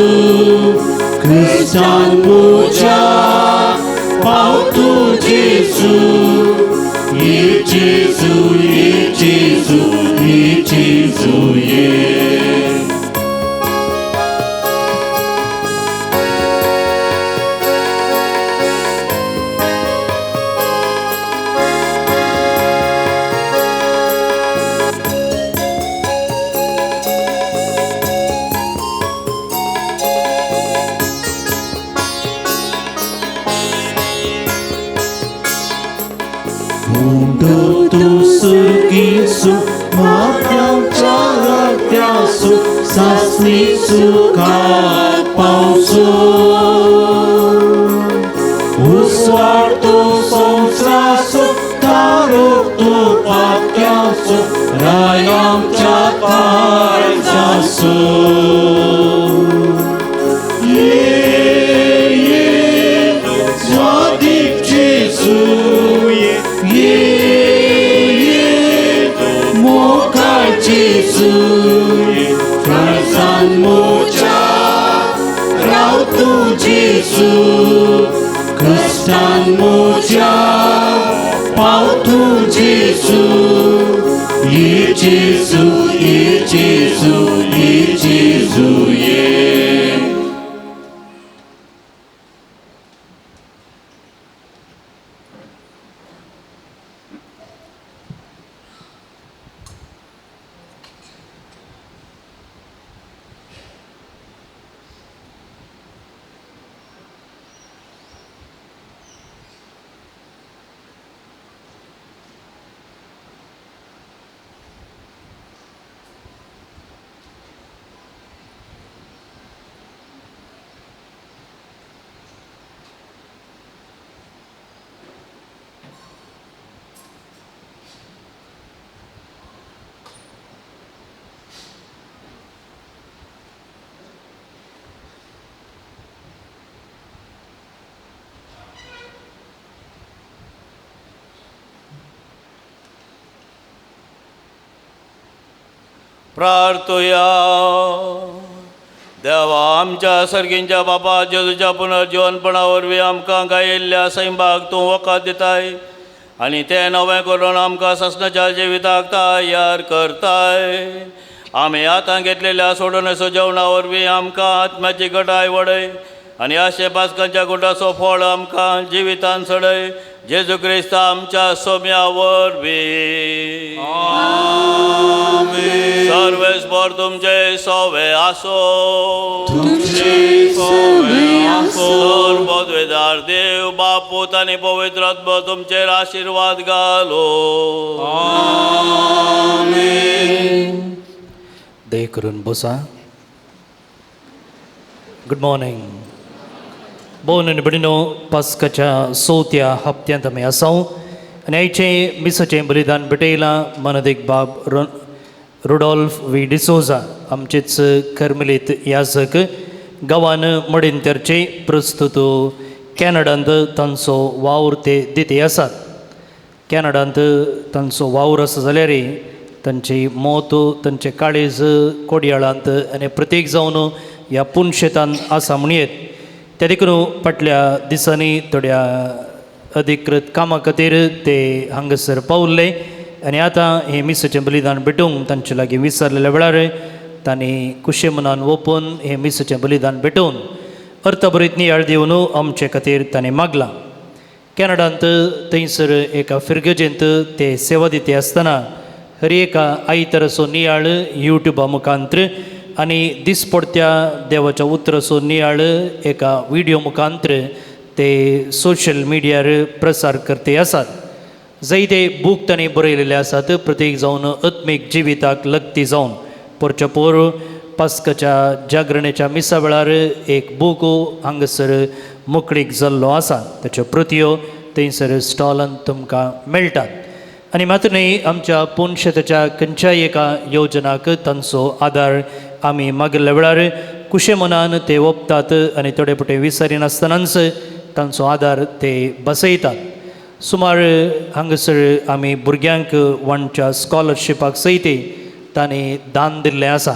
क्रिस्तान म्हज्या पावतू जेजू, ये जेजू, ये जेजू, ये जेजू, ये. सुर्गीसु म्हात्याच्या रक्त्यासु सासणी सुखाक पावसो, उस्वाड तूं संवसारासो तारोक तूं पात्यासो राय आमच्या काळजासो. ये ये स्वादीक जेजू, ये जेजू, काळजान म्हज्या रावतू जेजू, क्रिस्तान म्हज्या पावतू जेजू, ये जेजू, ये जेजू, ये जेजू, ये. प्रार्थुया. देवा आमच्या सर्गींच्या बापा, जेजूच्या पुनर्जीवनपणा वरवीं आमकां गायिल्ल्या सैंबाक तूं वखद दिताय आनी तें नवें करून आमकां सासणाच्या जिविताक तयार करताय. आमी आतां घेतलेल्या सोडून जेवणा वरवीं आमकां आत्म्याची घटाय वडय आनी अशें पासकांच्या गुटाचो फळ आमकां जिवितान चडय. जेजू क्रिस्त आमच्या सोम्या वरवीं. सर्वेस्पर तुमचे सोवे आसो, तुमचे सोवे आसो. सर्वद्वेदार देव बाप पूत आनी पवित्र आत्मो तुमचेर आशिर्वाद घालो. दया करून बसा. Good morning. भोवन आनी भयणीनो, पास्काच्या चवथ्या हप्त्यांत आमी आसा आनी आयचें मिसाचें बलिदान भेटयलां मनदीक बाब रुडोल्फ वी डिसोजा, आमचेच कर्मलीत याजक, गांवान मडिंतरचे प्रस्तुत कॅनडांत तांचो वावर ते दिते आसात. कॅनडांत तांचो वावर आसा जाल्यार तांची मौत तांचे काळीज कोडयाळांत आनी प्रत्येक जावन ह्या पुनशेतान आसा म्हणयेत. त्या देखून फाटल्या दिसांनी थोड्या अधिकृत कामा खातीर ते हांगासर पावल्ले आनी आतां हें मिसाचें बलिदान भेटोवंक तांचे लागीं विचारलेल्या वेळार तांणी कुशे मनान ओपून हें मिसाचें बलिदान भेटोवन अर्थभरीत नियाळ दिवन आमचे खातीर तांणी मागलां. कॅनडांत थंयसर एका फिरगजेंत ते सेवा दिते आसतना हर एका आयताराचो नियाळ युट्युबा मुखांत्र आनी दिसपडत्या देवाच्या उतराचो नियाळ एका विडियो मुखांत्र ते सोशल मिडियार प्रसार करते आसात. जायते बूक तांणी बरयलेले आसात प्रत्येक जावन आत्मीक जिविताक लगती जावन. पोरच्या पोर पास्काच्या जागरणेच्या मिसा वेळार एक बूक हांगासर मोकळीक जाल्लो आसा, ताच्यो प्रतियो थंयसर स्टॉलान तुमकां मेळटात. आनी मात्र न्ही, आमच्या पुनशेताच्या खंयच्याय एका योजनाक तांचो आदार आमी मागिल्ल्या वेळार कुशे मनान ते ओपतात आनी थोडे फावटी विसरिनासतनाच तांचो आदार ते बसयतात. सुमार हांगासर आमी भुरग्यांक वनच्या स्कॉलरशिपाक सयत तांणी दान दिल्लें आसा.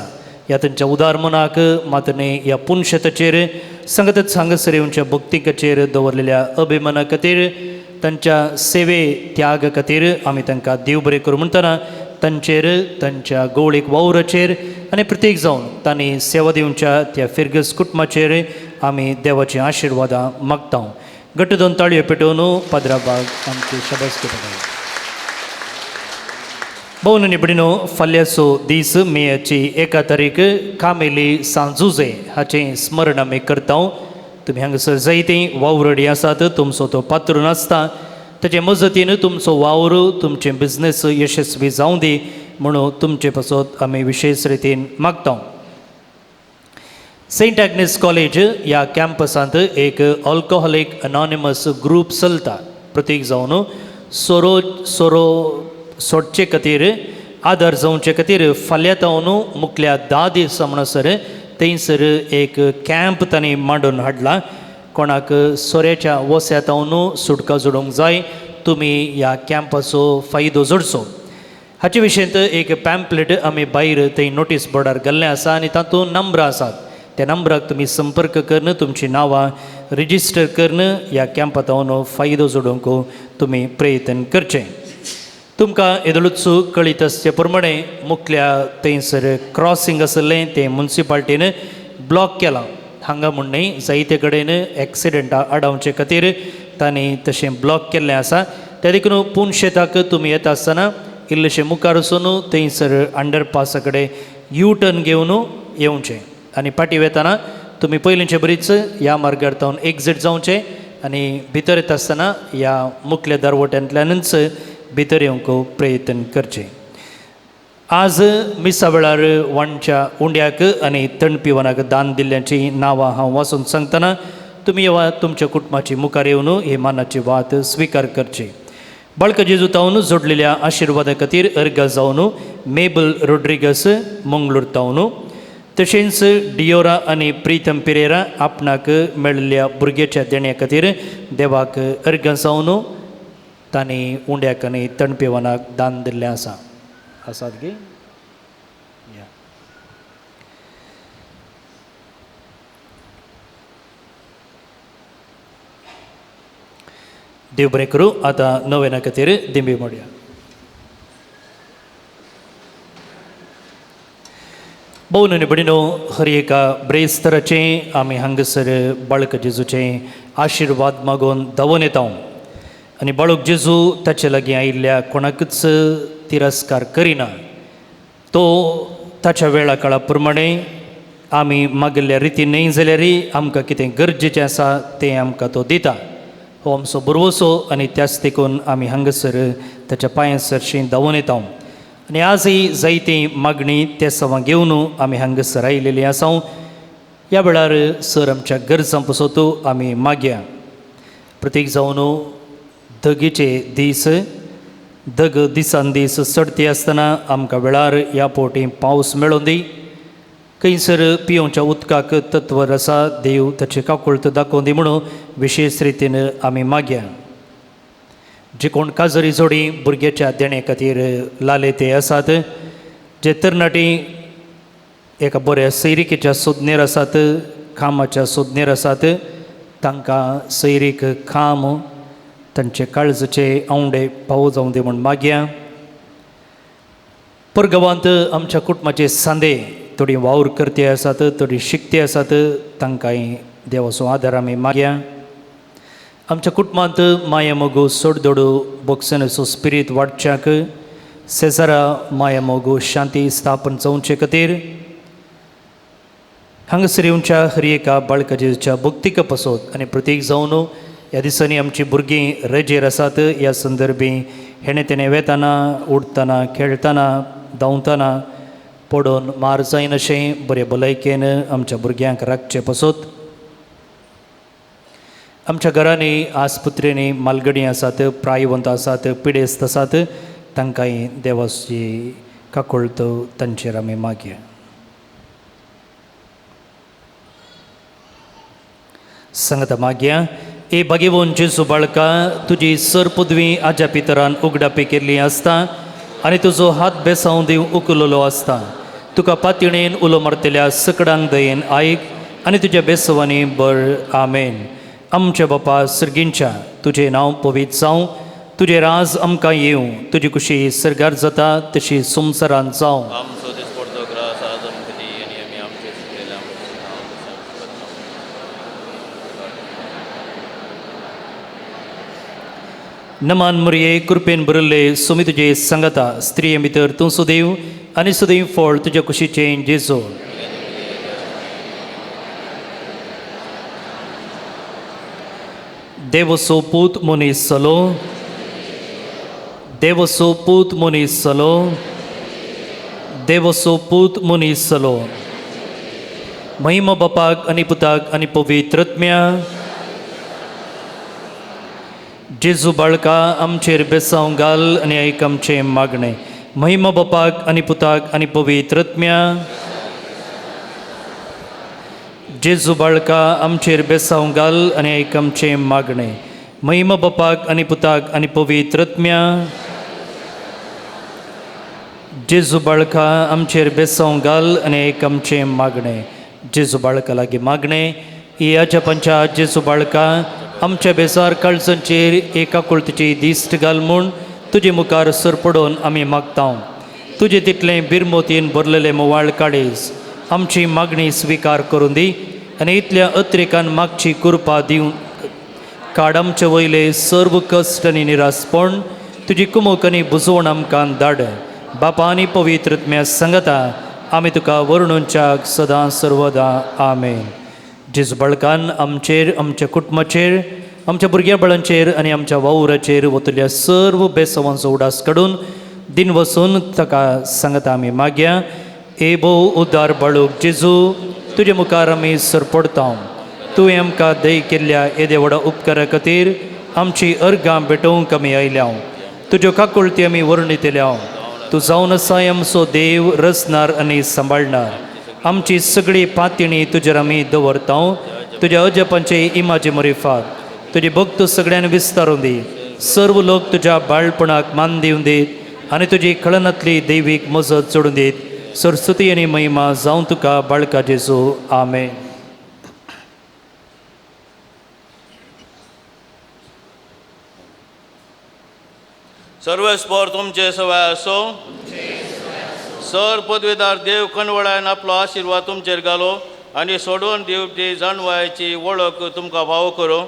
ह्या तांच्या उदार मनाक मात्र न्ही ह्या पुनशेताचेर सांगतच हांगासर येवच्या भक्तिकाचेर दवरलेल्या अभिमाना खातीर तांच्या सेवे त्याग खातीर आमी तांकां देव बरें करूं म्हणटना तांचेर तांच्या गवळीक वावराचेर आनी प्रत्येक जावन तांणी सेवा दिवच्या त्या फिरगस कुटुंबाचेर आमी देवाची आशिर्वादां मागता. घट्ट दोन ताळयो पेटोवन पाद्रा बाग आमची शाबासकी पडटा. भोवन आनी भयणीनो, फाल्यांचो दीस मेयाची 1 तारीख कामेली सांजुजे हाचें स्मरण आमी करता. तुमी हांगासर जायतीं वावरडी आसात, तुमचो तो पात्रून आसता, ताचे मजतीन तुमचो वावर तुमचें बिजनेस यशस्वी जावं दी म्हणून तुमचे पासत आमी विशेश रितीन मागता. सेंट एग्नेस कॉलेज ह्या कॅम्पसांत एक अल्कोहोलीक अनॉनिमस ग्रूप चलता. प्रतीक जावन सोरो सोरो सोडचे खातीर आदार जावचे खातीर फाल्यां तावन मुखल्या 10 दिसां म्हणसर थंयसर एक कॅम्प तांणी मांडून हाडला. कोणाक सोऱ्याच्या वस्या तावन सुटका जोडूंक जाय तुमी ह्या कॅम्पाचो फायदो जोडचो. हाचे विशयंत एक पॅम्पलेट आमी भायर थंय नोटीस बोर्डार घाल्लें आसा आनी तातूंत नंबरां आसात. त्या नंबराक तुमी संपर्क करून तुमची नांवां रजिस्टर करून ह्या कॅम्पांत फायदो जोडूंक तुमी प्रयत्न करचें. तुमकां येदोळूच कळीत आसचे प्रमाणे मुखल्या थंयसर क्रॉसिंग आशिल्लें तें मुन्सिपाल्टीन ब्लॉक केलां. हांगा म्हूण न्हय, जायते कडेन एक्सिडंटा आडावचे खातीर तांणी तशें ब्लॉक केल्लें आसा. त्या देखून पुनशेताक तुमी येता आसतना इल्लेशें मुखार वचून थंयसर अंडरपासा कडेन यू टर्न घेवन येवचें आनी फाटीं वेतना तुमी पयलींचे बरीच ह्या मार्गार तावन एक्झीट जावचें आनी भितर येता आसतना ह्या मुखल्या दरवट्यांतल्यानूच भितर येवंक प्रयत्न करचें. आज मिसा वेळार वांच्या उंड्याक आनी तणपिवनाक दान दिल्ल्याचीं नांवां हांव वाचून सांगतना तुमी येवा तुमच्या कुटुंबाची मुखार येवन ही मानाची वात स्विकार करची. बाळका जेजू तावन जोडलेल्या आशिर्वादा खातीर अर्गा जावन मेबल रोड्रिगस मंगळूर तावन, तशेंच डियोरा आनी प्रितम पिरेरा आपणाक मेळिल्ल्या भुरग्याच्या देण्या खातीर देवाक अर्गां जावन तांणी उंड्याक आनी तणपेवनाक दान दिल्लें आसा. आसात गे? देव बरें करूं. आतां नवेना खातीर दिंबी मोडया. भोवन आनी भयणीनो, हर एका ब्रेस्तराचें आमी हांगासर बाळक जेजूचें आशिर्वाद मागून धांवून येता आनी बाळक जेजू ताचे लागीं आयिल्ल्या कोणाकूच तिरस्कार करिना. तो ताच्या वेळा काळा प्रमाणे आमी मागिल्ल्या रितीन न्हय जाल्यार आमकां कितें गरजेचें आसा तें आमकां तो दिता. हो आमचो भरवसो आनी त्याच देखून आमी हांगासर ताच्या पांया सरशी धांवून येता. आनी आजय जायती मागणी ते सवां घेवन आमी हांगासर आयिल्ली आसा. ह्या वेळार सर आमच्या गरजां पसत आमी मागया. प्रतीक जावन धगीचे दीस धग दिसान दीस चडती आसतना आमकां वेळार ह्या फावटी पावस मेळोन दी. खंयसर पियोवच्या उदकाक तत्वर आसा देव ताचे काकुळत दाखोवन दी म्हणून विशेश रितीन आमी मागया. जे कोण काजरी जोडी भुरग्याच्या देणे खातीर लाले ते आसात, जे तरणाटी एका बऱ्या सैरिकेच्या सोदनेर आसात, कामाच्या सोदनेर आसात, तांकां सैरीक काम तांचे काळजाचे आंवडे पावो जावं दी म्हूण मागया. परगांवांत आमच्या कुटुंबाचे सांदे थोडी वावर करते आसात, थोडी शिकते आसात, तांकांय देवाचो आदार आमी मागया. आमच्या कुटुंबांत माया मोगो सोडदोडू बोक्सनाचो स्पिरीत वाडच्याक शेजारा माया मोगो शांती स्थापन जावचे खातीर हांगासर येवच्या हर एका बाळकाजेच्या भक्तिका पसत आनी प्रतीक जावन ह्या दिसांनी आमची भुरगीं रजेर आसात. ह्या संदर्भी हेणे तेणे वेताना उडटना खेळटना धांवतना पडून मार जायनाशें बरे भलायकेन आमच्या भुरग्यांक राखचें पसत. आमच्या घरांनी आस्पत्रेंनी मालगडी आसात, प्रायवंत आसात, पिडेस्त आसात, तांकांय देवाची काकुळट तांचेर आमी मागया. सांगता मागया. ए भागेवन जेजू बाळका, तुजी सर पदवी आज्या पितरान उगडापी केल्ली आसता आनी तुजो हात बेसांव दिवन उखललो आसता. तुका पातयणेन उलो मारतल्या सकडांक दयेन आयक आनी तुज्या बेसवांनी बर. आमेन. आमच्या बापा सर्गींच्या, तुजें नांव पवित्र जावं, तुजें राज आमकां येवं, तुजी कुशी सर्गार जाता तशी संवसारांत जावं. आमचो दिसपडतो ग्रास आज आमकां दी आनी आमी आमचे चुकलेल्या नमान मुरये, कृपेन भरिल्ले सुमी तुजे सांगता, स्त्रिये भितर तूं सुदैव आनी सुदैव फळ तुज्या कुशीचें जेजू. देवसो पूत मनीस जालो, देवसो पूत मनीस जालो, देवसो पूत मनीस जालो. महिमा बापाक आनी पुताक आनी पवित्र आत्म्या. जेजू बाळका आमचेर बेसांव घाल आनी आयक आमचें मागणें. महिमा बापाक आनी पुताक आनी पवित्र आत्म्या. जेजू बाळका आमचेर बेसांव घाल आनी आयक आमचें मागणें. महिमा बापाक आनी पुताक आनी पवित्र आत्म्या. जेजू बाळका आमचेर बेसांव घाल आनी आयक आमचें मागणें. जेजू बाळका लागीं मागणें. ह्या पंचा जेजू बाळका आमच्या बेजार काळजांचेर एका कुळतीची दिश्ट घाल म्हूण तुजे मुखार सरपडून आमी मागता. तुजे तितलें बिरमोतीन भरलेलें मोवाळ काळीज आमची मागणी स्विकार करून दी आनी इतल्या अत्रेकान मागची कृपा दिवन काड आमचे वयले सर्व कश्ट आनी निरासपण तुजी कुमोक आनी बुजवण आमकां धाड. बापा आनी पवित्र आत्म्या सांगता आमी तुका वर्णुच्याक सदां सर्वदा. आमेन. जेजू बाळकान आमचेर, आमच्या कुटुंबाचेर, आमच्या भुरग्या बाळांचेर आनी आमच्या वावराचेर वतल्या सर्व बेसवांचो उडास काडून दिन वसून ताका सांगता आमी मागया. ए भोव उदार बाळूक जेजू, तुजे मुखार आमी सरपडता. तुवें आमकां दय केल्ल्या येदे व्हडा उपकारा खातीर आमची अर्गां भेटोवंक आमी आयल्या. तुज्यो काकुळती आमी वर्णितल्या. तूं जावन आसा आमचो देव, रचणार आनी सांबाळणार. आमची सगळी पातणी तुजेर आमी दवरता. तुज्या अजपांचे इमाजे मरिफात तुजे भक्त सगळ्यान विस्तारून दी. सर्व लोक तुज्या बाळपणाक मान दिवन दीत आनी तुजी खळनांतली दैवीक मजत चडून दीत. सरस्वती आनी महिमा जावं तुका बाळका जेजू. आमेन. सर्वेस्पर तुमचे सवाय आसो. सर पदवीदार देव कणवळान आपलो आशिर्वाद तुमचेर घालो आनी सोडून दिवपी जाणवायची वळख तुमकां भाव करूं.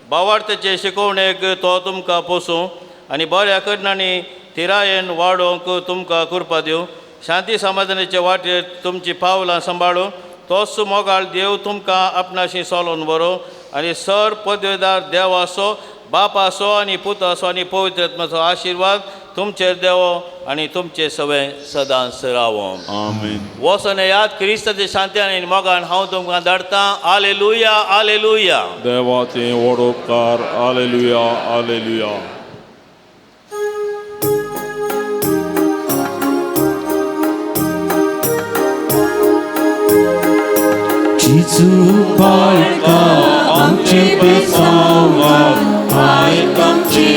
भावार्थाचे शिकोवणेक तो तुमकां पोसूं आनी बऱ्या करणांनी थिरायेन वाडोवंक तुमकां कृपा दिवं. शांती समाधानाचे वाटेर तुमची पावलां सांबाळूं. तोच मोगाळ देव तुमकां आपणाशी सोलोवन व्हरूं आनी सर पदवीदार देवाचो बापाचो आनी पुताचो आनी पवित्र आत्म्याचो आशिर्वाद तुमचेर देवो आनी तुमचे सगळें सदांच रावो. आमेन. वचोन येयात क्रिस्ताचे शांती आनी मोगान हांव तुमकां धाडटां. आलेलुया, आलेलुया. देवाचे व्हड उपकार. आलेलुया, आलेलुया. जेजू बाळका आमचे बेसांवार आयक आमचे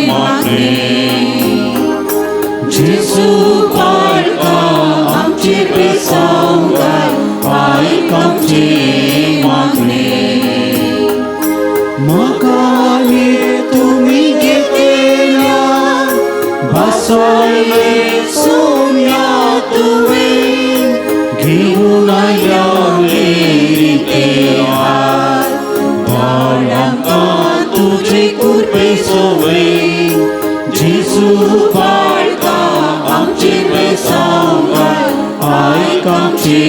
मागणें. जेजू बाळका आमचे बेसांवार आयक आमचे मागणें. म्हाका तुमी घेतल्या बसयले सोम्या तुवें घेवन आयल्या रिते हात धाड आमकां तुजे कृपे सोवे. जेजू बाळका आमचे बेसांवार आयक आमचे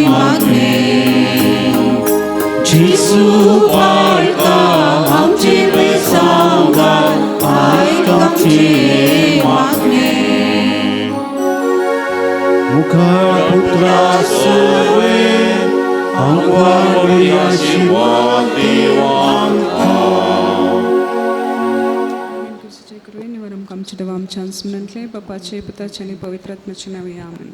मागणें. जेजू बाळका आमचे बेसांवार आयक आमचे मागणें. मुखार पुत्रा सोवे आमकां आशिर्वाद देवांका. करून आमकां आमच्या देवा आमच्या म्हणटलें बापाचे पुताचे आनी पवित्र आत्म्याचे नांवे. आमेन.